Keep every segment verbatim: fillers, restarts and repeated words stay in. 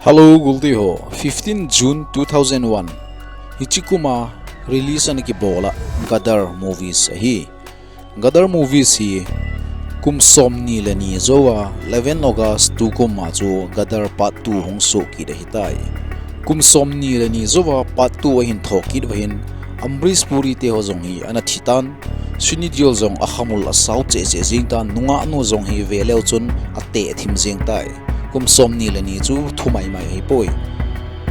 Hello, goldi ho. Fifteen June two thousand one. Hiche kum a release ana kibol a Gadar movies ahi. Gadar movies hi kum somni le ni jou a, eleven August tukum a chu Gadar Part two hung soh kit ahitai. Kum somni le ni jou a Part two ahin thokit uva hin, Amrish Puri te ho jong hi ana thi tan, Sunny Deol jong akhamul asao cheh cheh jing tan, nungah nu jong hi veleu chun ateh athim jing tai. Kum somni le ni chu thu maimai ahipoi.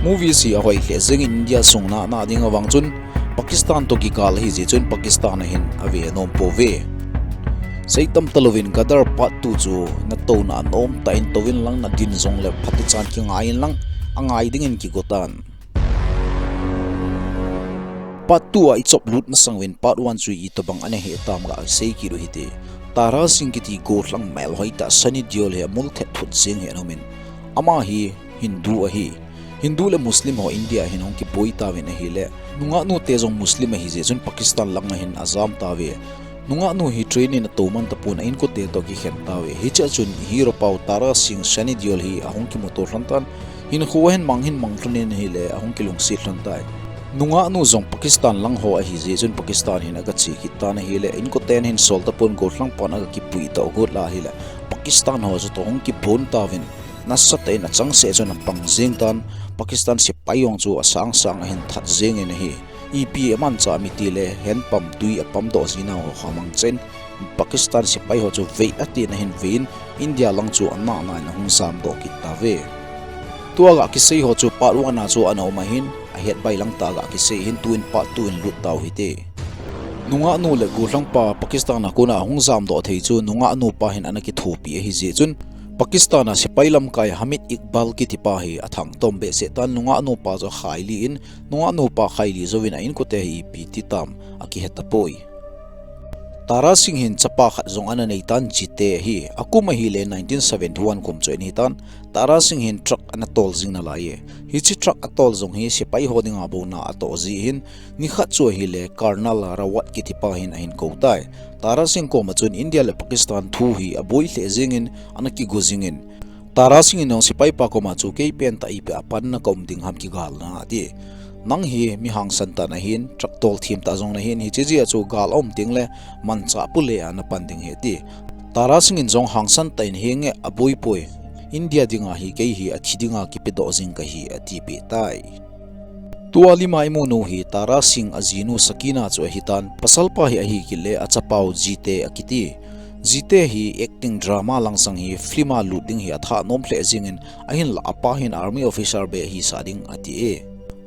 Movies hi ahoi lheh jingin India sung nahna ding avang chun Pakistan toh kigal ahi jeh chun Pakistan a hin ave nom pouve. Seitam talouvin Gadar Part two chu natouna anom tah in touvin lang, nadin jongle phatechan kingai in lang, angai dingin kigo tan. Part two a ichop lut masang uvin Part one chu itobang ana hi tam gasei kit u hite. Tara Singh kiti gollhang melhoi tah Sunny Deol hi amul thet phut jing hi ana um in. Ama hi Hindu ahi. Hindu le Muslim ho India a hin ahung kiboi tauvin ahile, nungah nu te jong Muslim ahi jeh chun Pakistan lang a hin ajam tauve. Nungah nu hi train in atou man tapon, a inkote toh akikhen tauve. Hichea chun hero pau Tara Singh, Sunny Deol hi ahung kimuto lhon tan, hinkho a hin mang hin mang lhon in ahile ahung kilungset lhon tai. Nungah nu jong Pakistan lang ho ahi jeh chun Pakistan hin aga che kit tan ahile, inkoten ahin sol tapon, gollhang pan aga kipui taugot la ahile, Pakistan ho chu toh hung kiphon tauvin, nasatah in achangseh chun apang jing tan, Pakistan sepai jong chu asang sang ahin that jingin ahi. Ipi amanchah em itile, hand pump tui apump doh jinau ho kha mangchan, Pakistan sepai ho chu vei atin ahin vei in, India lang chu anahna in ahung jamdoh kit tauve. Tua ga kisei ho chu Part one a chu ana um ahin, ahet bai lang tah ga kisei hin, tuin Part two in lut tau hite. Nungah nu le gollhang pa Pakistan a kona ahung jamdoh thei chu nungah nu pa hin ana kithopi ahi jeh chun, Pakistan a sepai lamkai Hamid Iqbal kiti pa hi athangtom behseh tan, nungah nu pa chu akhai li in, nungah nu pa khai li jouvin a inkote hi ipi ti tam akihe tapoi. Tara Singh hin chapa khat jong ana nei tan, Jeete ahi. Akum ahile nineteen seventy-one kum chu ahi tan. Tara Singh hin truck ana tol jing nalai e. Hiche truck atol jong hi sepai ho dinga bouna atoh jeh hin, nikhat chu ahile Colonel Rawat kiti pa hin ahin kou tai. Tara Singh koma chun India le Pakistan thu hi aboi lheh jingin, ana kigo jingin, Tara Singh in jong sepai pa koma chu, "Kei pentah ipi a panna ka um ding ham kigalna a," ati. "Nang hi mi hangsan tah nahin, truck tol them tah jong nahin, hiche jeh a chu gal aum tengle manchah pule a napan ding ahi," ati. Tara Singh in jong hangsan tah in, "Henge, aboi poi. India dinga hi kei hi athi dinga kipedoh jing kahi," atipeh tai. Tua lima imu u hi Tara Singh ajinu Sakina chu ahi tan, pasal pa hi ahi kit le achapau Jeete akiti. Jeete hi acting drama langsang hi film a lut ding hi atha nom lheh jingin, ahinlah apa hin army officer beh hisah ding ati e.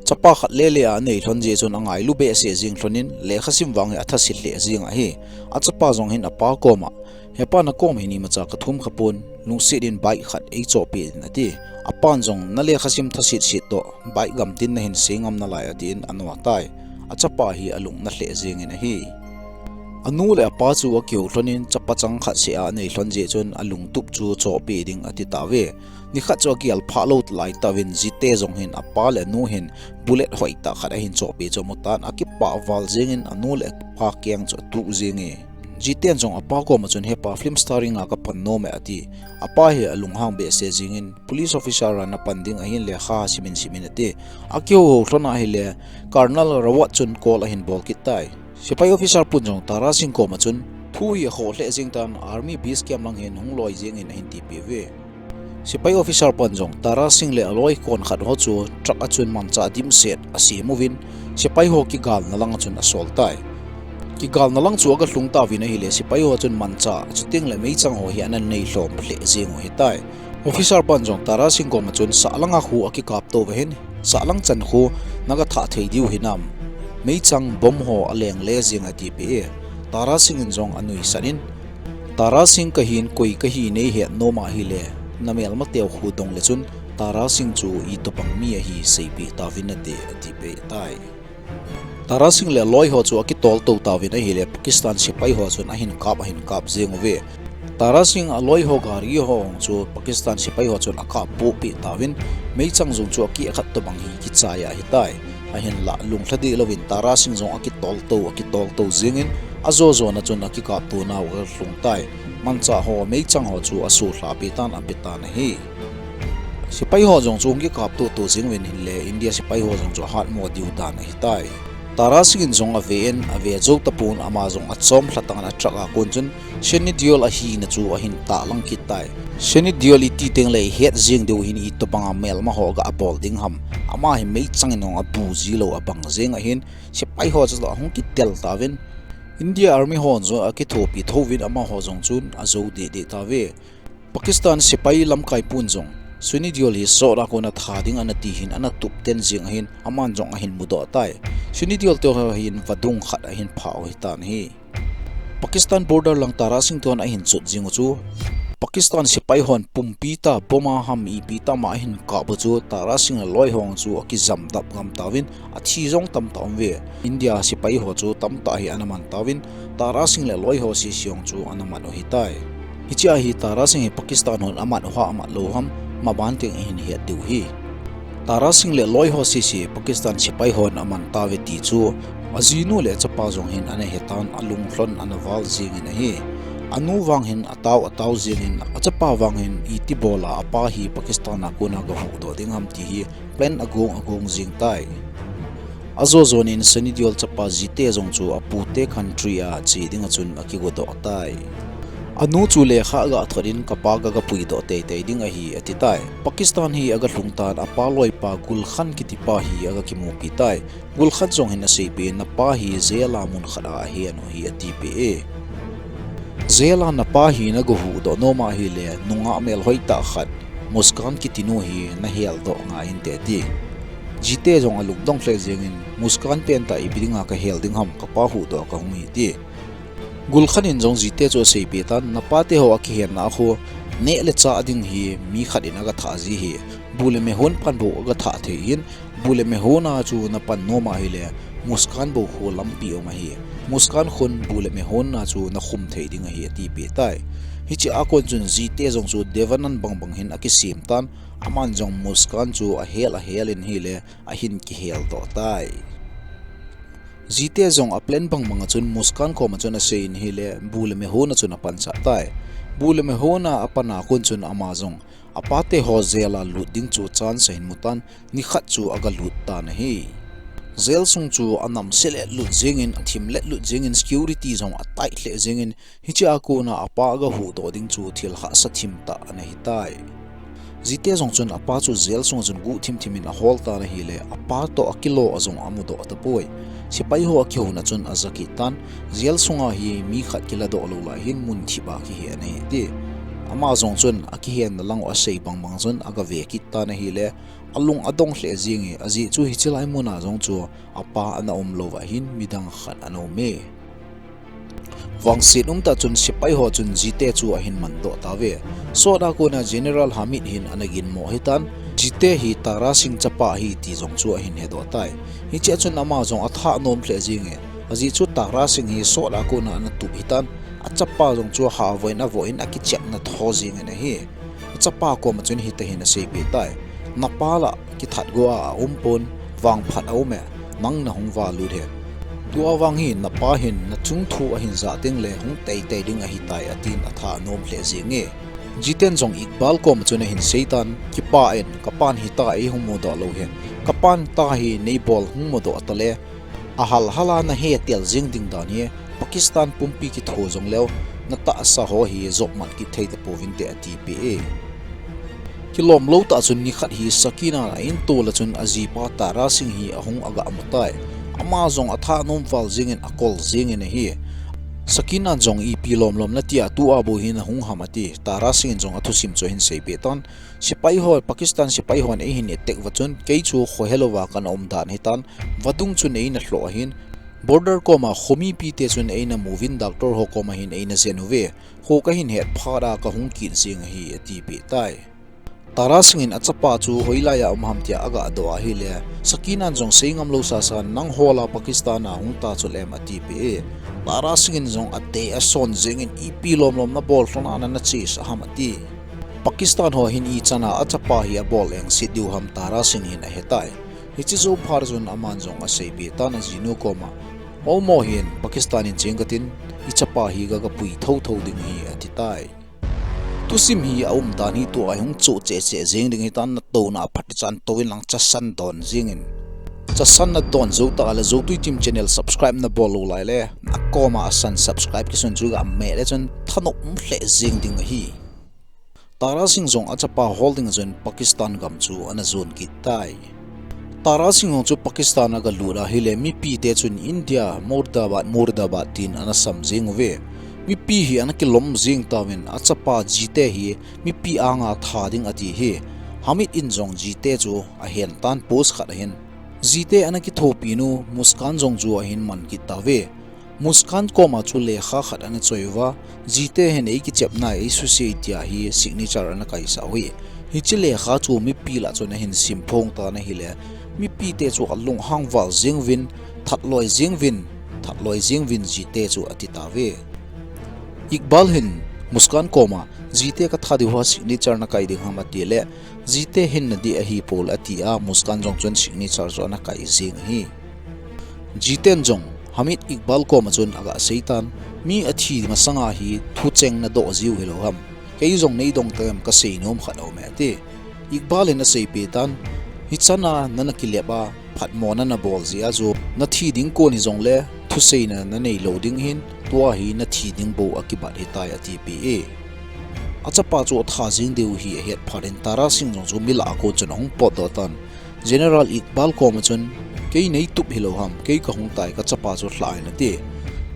Chapa khat lele a anei lhon jeh chun angailu behseh jing lhon in, lekhasim vang hi athasit lheh jing ahi. Achapa jong hin apa koma, "Hepa, nakom hi ni macha kathum khapon, lungset in bike khat eichohpeh in," ati. Apan jong, "Na lekhasim thasit sit toh bike gamtin nahin sei ngam nalai," atin ano tai. Achapa hi alung na lheh jingin ahi. Anu le apa chu akihou lhon in, chapa chang khat seh a anei lhon jeh chun alungtup chu chohpeh ding ati tauve. Nikhat chu agel phah lou lai tauvin, Jeete jong hin apa le anu hin bullet hoitah khat ahin chohpeh chu amu tan, akipah val jingin anu le apa keng chu atuh jinge. Jeete in jong apa koma chun, "Hepa, film starring a kapan nom e," ati. Apa hi alunghang behseh jingin, "Police officer a napan ding ahin, lekha simin simin," ati. Akihou hou lhon ahile, Colonel Rawat chun call ahin bol kit tai. Sepai officer pun jong Tara Singh koma chun, "Thu hi akhoh lheh jing tan, army base camp lang hin hung loi jingin," ahin tipeh uve. Sepai officer pan jong Tara Singh le aloi kon khat ho chu truck a chun manchah dimset asem uvin, sepai ho kigalna lang a chun asol tai. Kigalna lang chu aga lhung tauvin ahile, sepai ho chun manchah, chutengle meichang ho hi ana nei lhom lheh jing u ahitai. Officer pan jong Tara Singh koma chun, "Sahlang a khu akikap tou vahin, sahlang chan khu naga thah thei diu hinam? Meichang bomb ho aleng le jing," atipeh e. Tara Singh in jong anuisan in, "Tara Singh kahin, koi kahi neihet nom ahile, namelmateu khu dong le chun Tara Singh chu itobang mi ahi seipeh tauvin nate," atipeh tai. Tara Singh le aloi ho chu akitol tou tauvin ahile, Pakistan sepai ho chun ahin kap, ahin kap jing uve. Tara Singh aloi ho gari ho hung chu Pakistan sepai ho chun akap boh peh tauvin, meichang jong chu akeh khat tobang hi kichai ahitai. Ahinlah lunglha deh louvin Tara Singh jong akitol tou, akitol tou jingin, ajo jona chun akikap tou nau aga lhung tai. Manchah ho, meichang ho chu asohlha peh tan, ape tan ahi. Sepai ho jong chu hung kikap toto jing uvin hinle India sepai ho jong chu ahatmo diu dan ahitai. Tara Singh in jong ave in, ave jou tapon ama jong achom lhatan a truck a kon chun Sunny Deol ahina chu ahin tahlang kit tai. Sunny Deol iti tengle ihet jing diu ahin, itobanga melma ho ga abol ding ham. Ama hi meichang in jong abu ji lou abang jeng ahin, sepai ho chu ahung kitel tauvin, India Army hon jong akithopi thouvin amaho jong chun ajou deh deh tauve. Pakistan sepai lamkai pun jong Sunny Deol hi sot a kona tha ding ana ti hin ana tup ten jeng ahin, aman jong ahin mudoh tai. Sunny Deol te ho hin vadung khat ahin phah u ahitan ahi. Pakistan border lang Tara Singh te hon ahin chot jing u chu, Pakistan sepai hon pumpi tah bomb a ham ipi tah ma ahin kap u chu Tara Singh le loi ho chu akijam dap gam tauvin, athi jong tamtah aum uve. India sepai ho chu tamtah hi ana man tauvin, Tara Singh le loi ho sese jong chu ana man u ahitai. Hichea hi Tara Singh hi Pakistan hon amat u ham amat lou ham, maban teng ihin het diu ahi. Tara Singh le loi ho sese Pakistan sepai hon aman tauve ti chu ajinu le achapa jong hin ana hetan, alunglhon ana val jeng in ahi. Anu vang hin atao atao jeng in, achapa vang hin iti bol a apa hi Pakistan a kona ga huhdoh ding ham ti hi plan agong agong jeng tai. Ajo jon in Sunny Deol chapa Jite jong chu apute country a che dinga chun akigodoh tai. Anu chu lekha aga thot in, kapa ga ga puidoh teitei ding ahi ati tai. Pakistan hi aga lhung tan, apa loipa Gul Khan kitipa hi aga kimupi tai. Gul Khan jong hin aseipeh in, napa hi jail a mun khat a ahen u ahi atipeh e. Jail a napa hi naga huhdoh nom ahile nungah melhoi tah khat Muskan kitinu hi naheldoh ngai inte ati. Jite jong alungdong lheh jeng in, Muskan pentah ipi dinga kahel ding ham, kapa huhdoh kahung hi ati. Gul Khan in jong Jite chu aseipeh tan, napa te ho akihenna a khu neh le chah ding hi mi khat in aga thah ji ahi. Bu le me hon pan bou aga thah thei in, bu le me hon a chu napan nom ahile Muskan bou khu lampi um ahi. Muskan khun bu le me hon a chu nakhum thei ding ahi atipeh tai. Hichea kon chun Jite jong chu Devanand bangbang hin akisem tan, aman jong Muskan chu ahel ahel in ahile ahin kiheldoh tai. Jite jong aplan bangbang a chun Muskan koma chun asei in ahile bu le me hon a chun apansah tai. Bu le me hon a apan a kon chun ama jong apate ho jail a lut ding chu chance ahin mutan, nikhat chu aga lut tan ahi. Jail sung chu anamse letlut jeng in, athim letlut jeng in, security jong atight lheh jeng in, hichea kona apa aga huhdoh ding chu thil hahsa thim tah ana hitai. Jite jong chun apa chu jail sunga chun guhthim thim in ahol tan ahile, apa toh akilo a jong amudoh tapoi. Sepai ho akihouna chun aja kit tan, jail sunga hi mi khat kiladoh lou lai hin mun thip a kihe ana hi ati. Ama jong chun akihenna lang u asei bangbang chun aga ve kit tan ahile, alung adong lheh jeng e, ajeh chu hiche lai mun a jong chu apa ana um lou va hin midang khat ana um e. Vangset umtah chun sepai ho chun Jite chu ahin mandoh tauve. Sot a kona General Hamid hin ana ginmo ahitan, Jite hi Tara Singh chapa ahi ti jong chu ahin hedoh tai. Hichea chun ama jong athah nom lheh jeng e, ajeh chu Tara Singh hi sot a kona ana tup ahitan, achapa jong chu havoh in avoh in akichepna tho jeng in ahi. Achapa koma chun hiti hin aseipeh tai, napa lah kithat go a aumpon, vangphat aume, nang nahung valut e. Tua vang hi napa hin nachung thu ahin jah tengle hung teitei ding ahitai atin athah nom lheh jeng e. Jiten jong Iqbal koma chun ahin seitan, kipah in, kapan hita eihung mudoh lou hi, kapan ta hi neibol hung mudoh tale, ahal hal a nahe tel jeng ding dan hi, Pakistan pumpi kitho jongleu, natahsa ho hi jopmat kit thei tapouvinte atipeh e. Kilom lou tah chun nikhat hi Sakina in tol a chun ajipa Tara Singh hi ahung aga mutai. Ama jong athah nom val jeng in akol jeng in ahi. Sakina jong ipi lomlom natia tua bou hi nahung ham ati. Tara Singh in jong athusim chu ahin seipeh tan, sepai ho, Pakistan sepai hon eihin attack uva chun kei chu khohelouva kana umdan ahitan, vadung chun eina lhoh ahin, border koma khomipite chun eina muvin, doctor ho koma hin eina jen uve. Kho kahin het phat a kahung kit jeng ahi atipeh tai. Tara Singh in achapa chu hoilai a um ham tia aga doh ahile, Sakina in jong seingam lou sasan, nang hol a Pakistan a hung ta chulem atipeh e. Tara Singh in jong adei ason jeng in, ipi lomlom nabol lhon a nana chesa ham ati. Pakistan ho hin ichan a achapa hi abol engset diu ham Tara Singh hin ahetai. Hiche jou phat chun aman jong aseipeh tan ajinu koma, momo hin Pakistan in cheng katin, ichapa hi kaga pui thouthou ding ahi atitai. Thusim hi aumdan hi tua hi hung choh cheh cheh jeng ding hitan, natouna aphat ichan touvin lang chasan don jingin. Chasan nadon jou tah le Zotui Team Channel subscribe nabol lou lai le, nakoma asan subscribe kisun chu gameh le chun thanop um lheh jeng ding ahi. Tara Singh jong achapa hol ding a chun Pakistan gam chu ana jon kit tai. Tara Singh jong chu Pakistan agalut ahile mipite chun India Murdabad, Murdabad tin ana sam jeng uve. Mipi hi ana kilom jeng tauvin achapa Jite hi mipi anga tha ding ati hi. Hamid in jong Jite chu ahen tan post khat ahin. Jite ana kithopi nu Muskan jong chu ahin man kit tauve. Muskan koma chu lekha khat ana choi uva, Jite hin eikichepna eisuse tia hi signature ana kaisah u hi. Hiche lekha chu mipi lah chun ahin simphong tan ahile, mipite chu alunghang val jeng uvin, that loi jeng uvin, that loi jeng uvin Jite chu ati tauve. Iqbal hin Muskan koma, Jite katha diu a signature nakai ding ham atile, Jite hin nadih ahipoi atia, Muskan jong chun signature chu ana kai jeng ahi. Jiten jong Hamid Iqbal koma chun agasei tan, mi athi masanga hi thucheng nadoh jiu hilou ham, kei jong neidong tauve em, kasei nom khat aume ati. Iqbal in aseipeh tan, hichana nana kilep a, phatmona nabol jeh a chu, nathi ding kon hijongle, thuseina nanei lou ding ahin, tua hi nathi ding bou akibat hitai atipeh e. Achapa chu atha jeng diu hi ahet phat in Tara Singh jong chu mi lah a kon chun ahung potdoh tan, General Iqbal koma chun, kei neitup hilou ham, kei kahung tai, kachapa chu lhah in ati.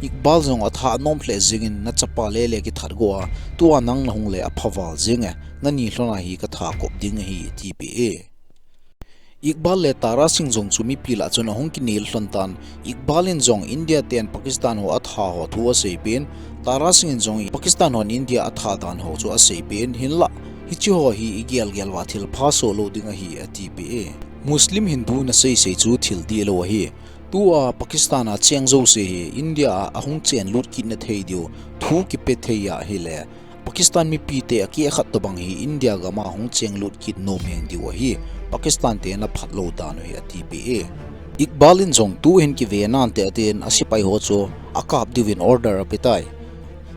Iqbal jong atha anom lheh jengin, nachapa lele kithat go a, tua nang nahung le apha val jenge, nani lhona hi katha kop ding ahi atipeh e. Iqbal le Tara Singh jong chu mipi lah chun ahung kinel lhon tan, Iqbal in jong India ten Pakistan ho atha ho thu aseipeh in, Tara Singh in jong Pakistan hon India atha dan ho chu aseipeh in, hinlah hiche ho hi igel gel uva thilpha soh lou ding ahi atipeh e. Muslim Hindu nasei sei chu thil dihlou ahi. Tua Pakistan a cheng jouse hi India a ahung chenlut kitna thei diu thu kipe thei ahile, Pakistan mipite akeh khat tobang hi India gam a hung chenglut kit nom heng diu ahi, Pakistan te ana phatlou dan u hi atipeh e. Iqbal in jong tuhin kive nante atin asepai ho chu akap diuvin order apetai.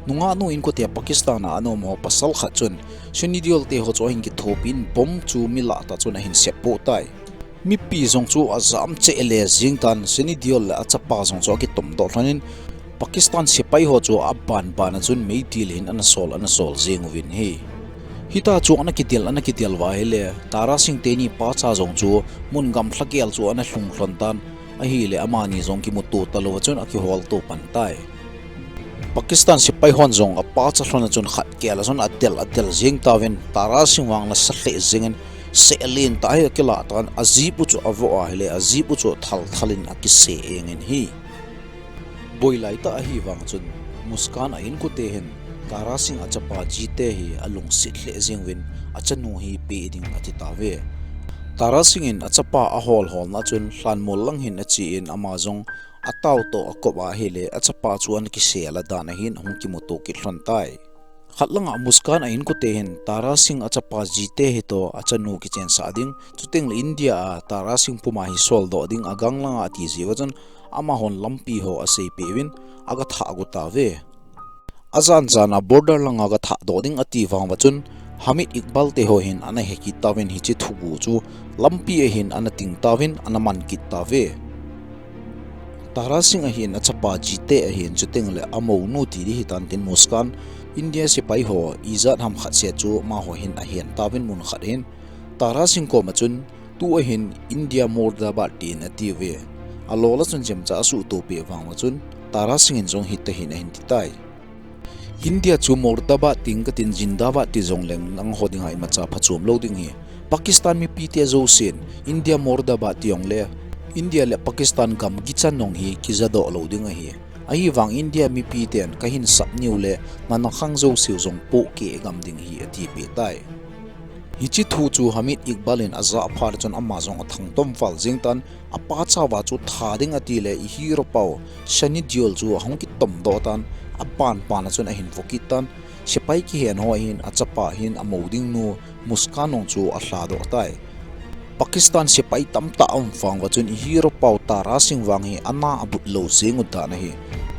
Nungahnu inkote Pakistan a ana um ho pasal khat chun Sunny Deol te ho chu ahin kithopin bomb chu mi lah tah chun ahin seppoh tai. Mipi jong chu ajam cheh le jeng tan, Sunny Deol le achapa jong chu akitomdoh lhonin, Pakistan sepai ho chu abanban a chun meidil hin ana sol, ana sol jeng uvin ahi. Hitia chu ana kidel, ana kidel uva ahile, Tara Singh teni pacha jong chu mun gamlha gel chu ana lhung lhon tan, ahile amani jong kimuto talou a chun akihol to pan tai. Pakistan sepai hon jong apacha lhon a chun khat gel a chun adel, adel jeng tauvin, Tara Singh vang nasa lheh jengin, seh lentah hi akilah tan, a jeep u chu avoh ahile, a jeep u chu thal thal in akise engin ahi. Boilai tah ahivang chun, Muskan a inkote hin, Tara Singh achapa Jite hi alungset lheh jeng uvin, achanu hi peh ding ati tauve. Tara Singh in achapa ahol holna chun, lhanmol lang hin achen ama jong atao toh akop ahile, achapa chu ana kisel a dan ahin ahung kimuto kit lhon tai. Khat langa Muskan a inkote hin Tara Singh achapa Jite hitoh achanu kichensah ding, chuteng le India a Tara Singh puma hi soldoh ding agang langa ati jeh uva chun amahon lampi ho aseipeh uvin agathah got tauve. Ajan jan a border langa gathahdoh ding ati vang uva chun Hamid Iqbal te ho hin ana hekit tauvin hiche thugu chu lampi a hin ana ting tauvin ana man kit tauve. Tara Singh ahin achapa Jite ahin chuteng le amounu ti ding hitan tin Muskan India sepai ho ijat ham khat seh chu amaho hin ahen tauvin mun khat hin Tara Singh koma chun tu ahin India Murdabad tin atiuve. Alol a chun chemcha asuhtoh peh vang uva chun Tara Singh in jong hitia hin ahin titai. India chu Murdabad ting katin Zindabad ti jongleng nangho dinga imacha phachom lou ding ahi. Pakistan mipite jousen India Murdabad ti jongle India le Pakistan gam kichan jong hi kijadoh lou ding ahi. Ahivang India mipiten kahin sap niu le nanakhang jouseu jong pohkeh gam ding ahi atipeh tai. Hiche thu chu Hamid Iqbal in ajah phat chun ama jong athangtom val jeng tan, apacha uva chu tha ding atile i hero pau Sunny Deol chu ahung kitomdoh tan, abanban a chun ahin vokit tan, sepai kihen ho hin achapa hin amou ding nu Muskan jong chu alhadoh tai. Pakistan sepai tamtah aum vang uva chun i hero pau Tara Singh vang hi ana abut lou jeng u dan ahi.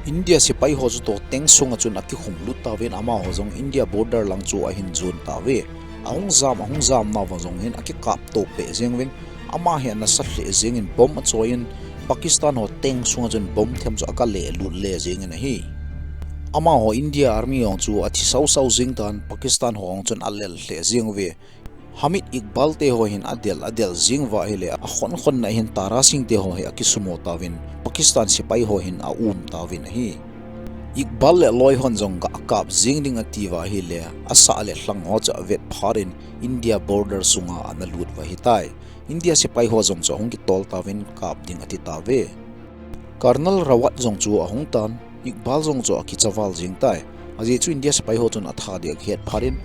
India sepai ho chu toh tank sunga chun akikhum lut tauvin, amaho jong India border lang chu ahin jon tauve. Ahung jam, ahung jam nauva jong hin akikap to peh jeng uvin, ama hi anasa lheh jengin bomb achoiyin, Pakistan ho tank sunga chun bomb them chu aga leh lut le jengin ahi. Amaho India Army jong chu athi sausau jeng tan, Pakistan ho jong chun alel lheh jeng uve. Hamid Iqbal te ho hin adel, adel jeng uva ahile, akhon khonna hin Tara Singh te ho hi akisumo tauvin, Pakistan sepai ho hin aum tauvin ahi. Iqbal le aloi hon jong ga kap jeng ding ati uva ahile, asah le lhang ho chu avet phat in India border sunga ana lut uva ahitai. India sepai ho jong chu ahung kitol tauvin kap ding ati tauve. Colonel Rawat jong chu ahung tan, Iqbal jong chu akicha val jeng tai. Ajeh chu India sepai ho chun atha ding akihet phat in,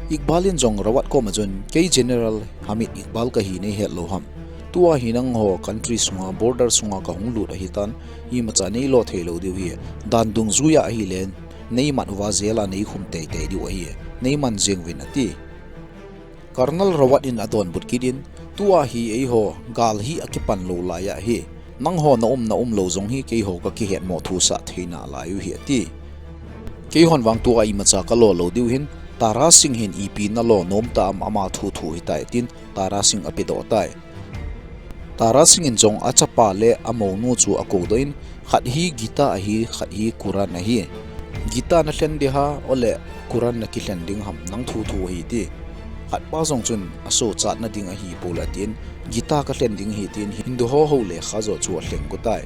Iqbal in jong Rawat koma chun, "Kei General Hamid Iqbal kahi, nei het lou ham? Tua hi nangho country sunga, border sunga kahung lut ahitan, imacha neilo thei lou diu ahi. Dan dungjuiya ahile, neimat uva jail a neikhum teitei diu ahi. Neiman jeng uvin," ati. Colonel Rawat in adonbut kit in, "Tua hi eiho gal hi akipan lou lai ahi. Nangho naum, naum lou jong hi keiho kakihet mo thusah thei nalai u ahi," ati. "Keihon vang tua imacha kalo lou diu ahin, Tara Singh hin ipi nalo nom tam, ama thu thu ahitai," tin Tara Singh apedoh tai. Tara Singh in jong achapa le amounu chu akoudoh in, "Khat hi Gita ahi, khat hi Quran ahi. Gita nalhen ding ham, ole Quran nakilhen ding ham, nang thu thu ahi," ati. Khatpa jong chun, "Asochatna ding ahi pole," atin, "Gita kalhen ding ahi," tin Hindu ho hou lekha jo chu alhen got tai.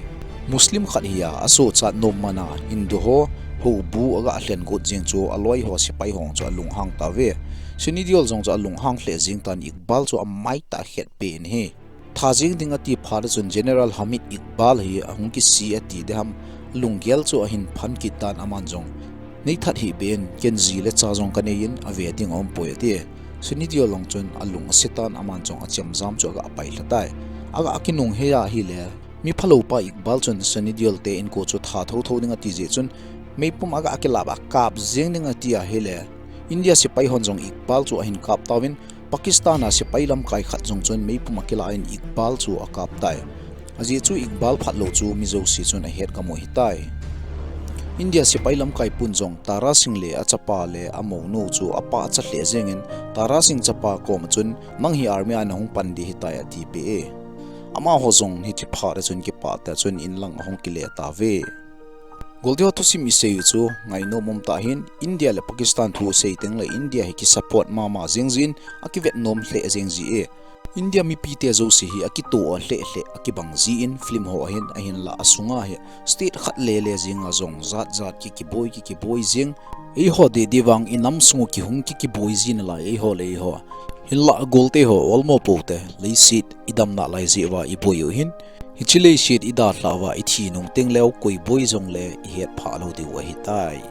Muslim khat hi a, asochat nom man a, Hindu ho houbu aga lhen got jeng chu aloi ho sepai ho chu alunghang tauve. Sunny Deol jong chu alunghang lheh jeng tan, Iqbal chu amai tah khet pen ahi. Tha jeng ding ati phat chun General Hamid Iqbal hi ahung kisih ati ding ham, lunggel chu ahin phan kit tan, aman jong, "Nei that hih beh in, ken ji le cha jong kanei in, ave ding aumpoi," ati. Sunny Deol jong chun alung ase tan, aman jong achemjam chu aga pai lha tai. Aga kinunghei ahile, mi phalou pa Iqbal chun Sunny Deol te inko chu tha thotho ding ati jeh chun, meipum aga kilap a kap jeng ding ati ahile, India sepai hon jong Iqbal chu ahin kap tauvin, Pakistan a sepai lamkai khat jong chun meipum akilah in Iqbal chu akap tai. Ajeh chu Iqbal phatlou chu mi jouse chun ahet gam u ahitai. India sepai lamkai pun jong Tara Singh le achapa le amounu chu apachat lheh jengin, Tara Singh chapa koma chun, "Nang hi army a nahung pan ding ahitai," atipeh e. Amaho jong hiche phat a chun kipah tah chun inlang ahung kile tauve. Golte ho, thusim isei u chu ngainom umtah ahin, India le Pakistan thu sei teng le India hi kisupport mama jeng jin, akivet nom lheh jeng ji e. India mipite jouse hi akitoh lheh lheh akibang jin, film ho ahin, ahinlah asunga hi state khat lele jenga jong jat jat ki kiboi ki kiboi jeng. Eiho deh deh vang inam sung u kihung ki kiboi ji nalai eiho le eiho. Hinlah golte ho, olmo pou te, leiset idamna lai jeh uva iboi u ahin, hiche leiset idalhah uva ithi nung teng leh koi boi jongle ihet phah lou diu ahitai.